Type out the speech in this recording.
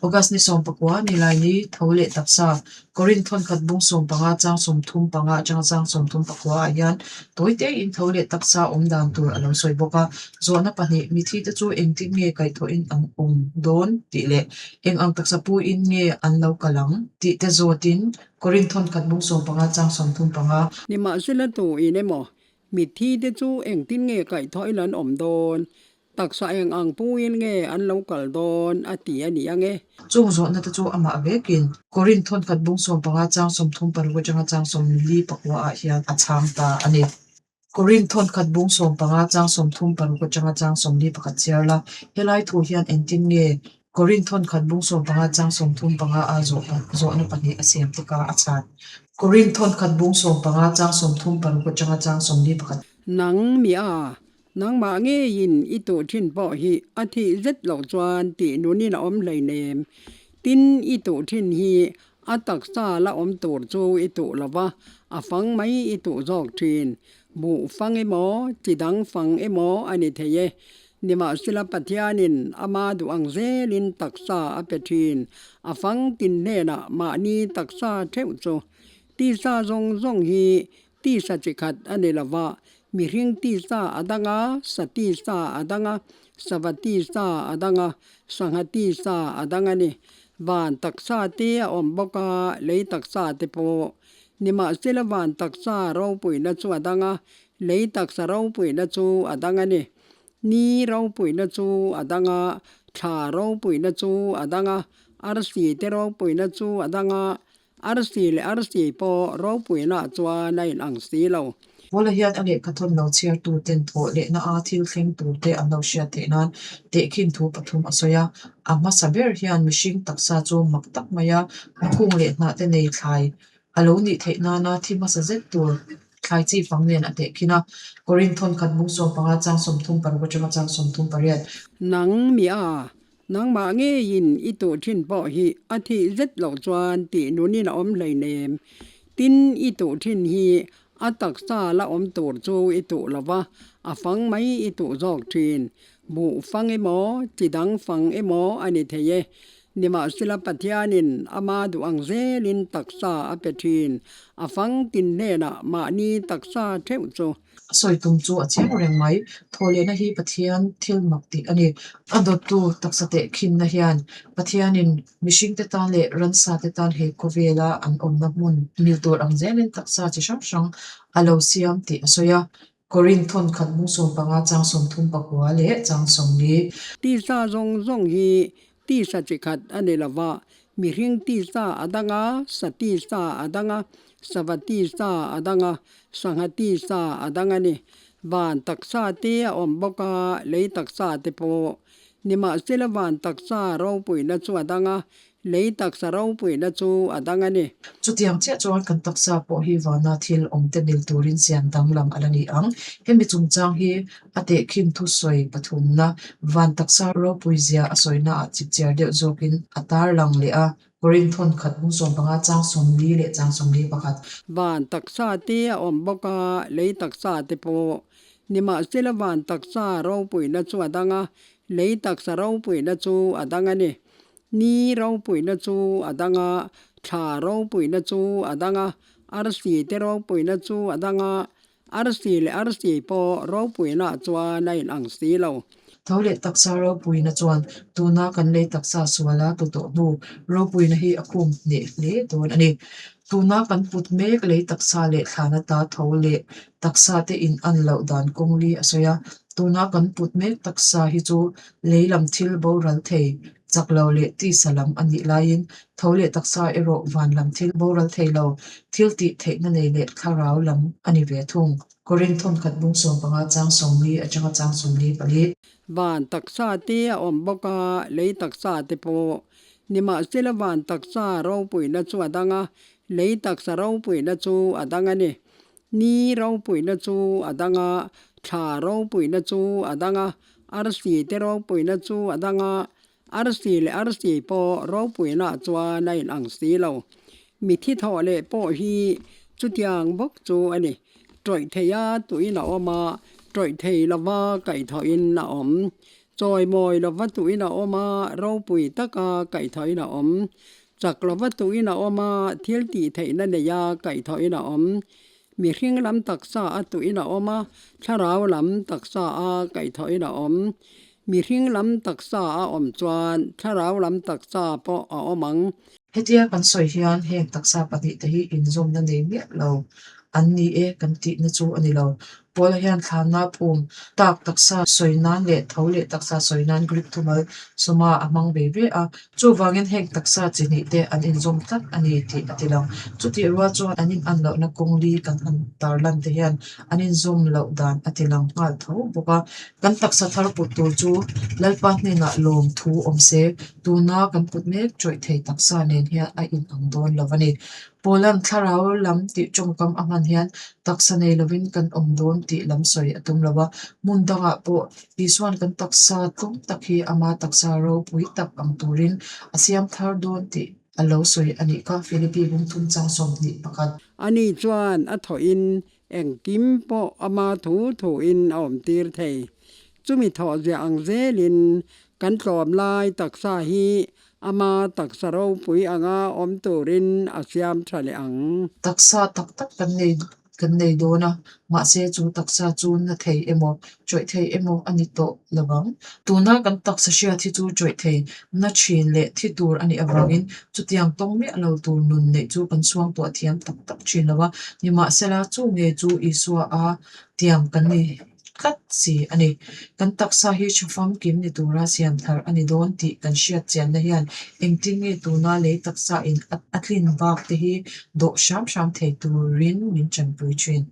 August ni 19 Nilaini tho leh taksa Korinth thawnkhat bung 15 chang 35 atanga chang 34 ah hian tawi tein tho leh taksa awm dan tur a lo sawi bawk a. Zawhna pahnih, Mithi te chu engtin nge kaihthawhin an awm dawn tih leh eng ang taksa puiin nge an lo kal ang tih te zawtin Korinth thawnkhat bung 15 chang 35. Nimahsela tuin emaw Mitthi te chu engtin nge kaihthawhin an awm dawn Taksa eng ang puin nge an lo kal dawn a ti a ni ang e. Chung zawhna te chu amah vekin Korinth thawnkhat bung 15 chang 36 atanga chang 44 ah hian a chhang ta a ni. Korinth thawnkhat bung 15 chang 36 atanga chang 41 chhiar la, helai thu hian engtin nge Korinth thawnkhat bung 15 chang 35 a zawhna pahnih a siam te kha a chhan. Korinth thawnkhat bung 15 chang 36 atanga chang 41. Nang mi a, Nangmah ngeiin i tuh thin pawh hi a thih zet loh chuan tih nunin a awm hleinem. Tin, i tuh thin hi a taksa la awm tur chu i tuh lo va, a fang mai i tuh zawk thin. Buh fang emaw, chi dang fang emaw a ni thei e. Nimahsela Pathianin ama duh ang zelin taksa a pe thin. A fang tin hnenah mahni taksa theuh chu tisa zawng zawng hi Tisa chi khat a ni lo va, mihring tisa a dang a, sa tisa a dang a, sava tisa a dang a, sangha tisa a dang a ni. Van taksa te a awm bawk a, lei taksa te pawh. Nimahsela van taksa ropuina chu a dang a, lei taksa ropuina chu a dang a ni. Ni ropuina chu a dang a, thla ropuina chu a dang a, arsi te ropuina chu a dang a, Arsi leh arsi pawh ropuina chuan a inang si lo. Paula hian a lehkhathawn lo chhiartu ten thawh lehna a thil thleng tur te an lo hriat theih nan tehkhin thu pathum a sawi a. A hmasa ber hian mihring taksa chu mak tak maia a kung leh hnah te nei thlai a lo nih theih nana thi hmasa zet tur thlai chi fang nen a tehkhin a. Korinth thawnkhat bung 15 chang 36 atanga chang 38. Nang mi a Nangmah ngeiin i tuh thin pawh hi a thih zet loh chuan tih nunin a awm hleinem. Tin, i tuh thin hi a taksa la awm tur chu i tuh lo va, a fang mai i tuh zawk thin. Buh fang emaw, chi dang fang emaw a ni thei e. Nimahsela Pathianin ama duh ang zelin taksa a pe thin. A fang tin hnenah mahni taksa theuh chu. A sawi tum chu a chiang reng mai. Thawhlehna hi Pathian thil mak tih a ni. A dawttu taksa tehkhinna hian Pathianin mihringte tan leh ransate tan he khawvela an awmna hmun mil tur ang zelin taksa chi hrang hrang a lo siam tih a sawi a. Korinth thawnkhat bung 15 chang 34 leh chang 40. Tisa zawng zawng hi tisa chi khat a ni lo va, mihring tisa a dang a, sa tisa a dang a, sava tisa a dang a, Sangha tisa a dang a ni. Van taksa te a awm bawk a, lei taksa te pawh. Nimahsela van taksa ropuina chu a dang a, lei taksa ropuina chu a dang a ni. Chutiang chiah chuan kan taksa pawh hi vana thil awm te mil turin siam danglam a la ni ang. Hemi chungchang hi a tehkhin thusawi pathumna van taksa ropui zia a sawinaah chipchiar deuh zawkin a tarlang leh a. Korinth thawnkhat bung 15 chang 40 leh chang 41. Van taksa te a awm bawk a, lei taksa te pawh. Nimahsela van taksa ropuina chu a dang a, lei taksa ropuina chu a dang a ni. Ni ropuina chu a dang a, thla ropuina chu a dang a, arsi te ropuina chu a dang a, Arsi leh arsi pawh ropuina chuan a inang si lo. Tho leh taksa ropuina chuan tuna kan lei taksa suala tu tawh hnu ropuina hi a khum hneh hle dawn a ni. Tuna kan put mek lei taksa leh thlana ta tho leh taksa te in an loh dan kawng li a sawi a. Tuna kan put mek taksa hi chu lei lam thil boral thei chak lo leh tisa lam a nih laiin tho leh taksa erawh van lam thil boral thei lo, thil tih theihna nei leh thlarau lam a ni ve thung. Korinth thawnkhat bung 15 chang 40 atanga chang 44. Van taksa te a awm bawk a, lei taksa te pawh. Nimahsela van taksa ropuina chu a dang a, lei taksa ropuina chu a dang a ni. Ni ropuina chu a dang a, thla ropuina chu a dang a, Arsi te ropuina chu a dang a, arsi leh arsi pawh ropuina chuan a inang si lo. Mithi thawh leh pawh hi chutiang bawk chu a ni. Tawih theia tuin a awm a, tawih thei lova kaihthawhin a awm. Chawimawi lova tuhin a awm a, ropui taka kaihthawhin a awm. Chak lova tuhin a awm a, thil tih theihna neia kaihthawhin a awm. Mihring lam taksa a tuhin a awm a, thlarau lam taksa a kaihthawhin a awm. Mihring lam taksa a awm chuan thlarau lam taksa pawh a awm ang. Hetia kan sawi hian heng taksa pahnihte hi inzawmna nei miah lo an ni e kan tihna chu a ni lo. Paula hian thlanna phum tak taksa sawi nan leh tho leh taksa sawi nan Greek thumal sawma a hmang ve ve a. Chuvangin heng taksa chi hnih te an inzawm tlat a ni tih a ti lang. Chutih rual chuan an inan lohna kawng li kan han tarlan te hian an inzawm loh dan a ti lang nghal tho bawk a. Kan taksa thar put tur chu Lalpa hnenah lawm thu awm se, tuna kan put mek tawih thei taksa nen hian a inang dawn lo a ni. Pawlan thlarau lam tih tawngkam a hman hian taksa nei lovin kan awm dawn tih lam sawi a tum lo a, hmun dangah pawh Isuan kan taksa tlawm tak hi ama taksa ropui tak ang turin a siam thar dawn tih a lo sawi a nih kha, Philippi bungthum chang 21. Ani chuan a thawhin Engkim pawh ama thu thuin a awmtir thei. Chumi thawhziah ang zelin kan tlawm lai taksa hi ama taksa ropui anga awm turin a siam tha leh ang. Taksa tak tak kan nei kan nei dawn a, mahse chu taksa chu na thei emaw, chawih thei emaw a ni tawh lo vang. Tuna kan taksa hriat hi chu chawih thei na thin leh thi tur a nih avangin chutiang tawng miah lo tur nun neih chu kan chhuangtuah thiam tak tak thin lo a, nimahsela chu nge chu Isua a tiam kan ni tlat si a ni. Kan taksa hi tha famkim ni tura siam thar a ni dawn tih kan hriat chianna hian engtin nge tuna lei taksa in a tlin bak te hi dawh hram hram thei turin min tanpui thin.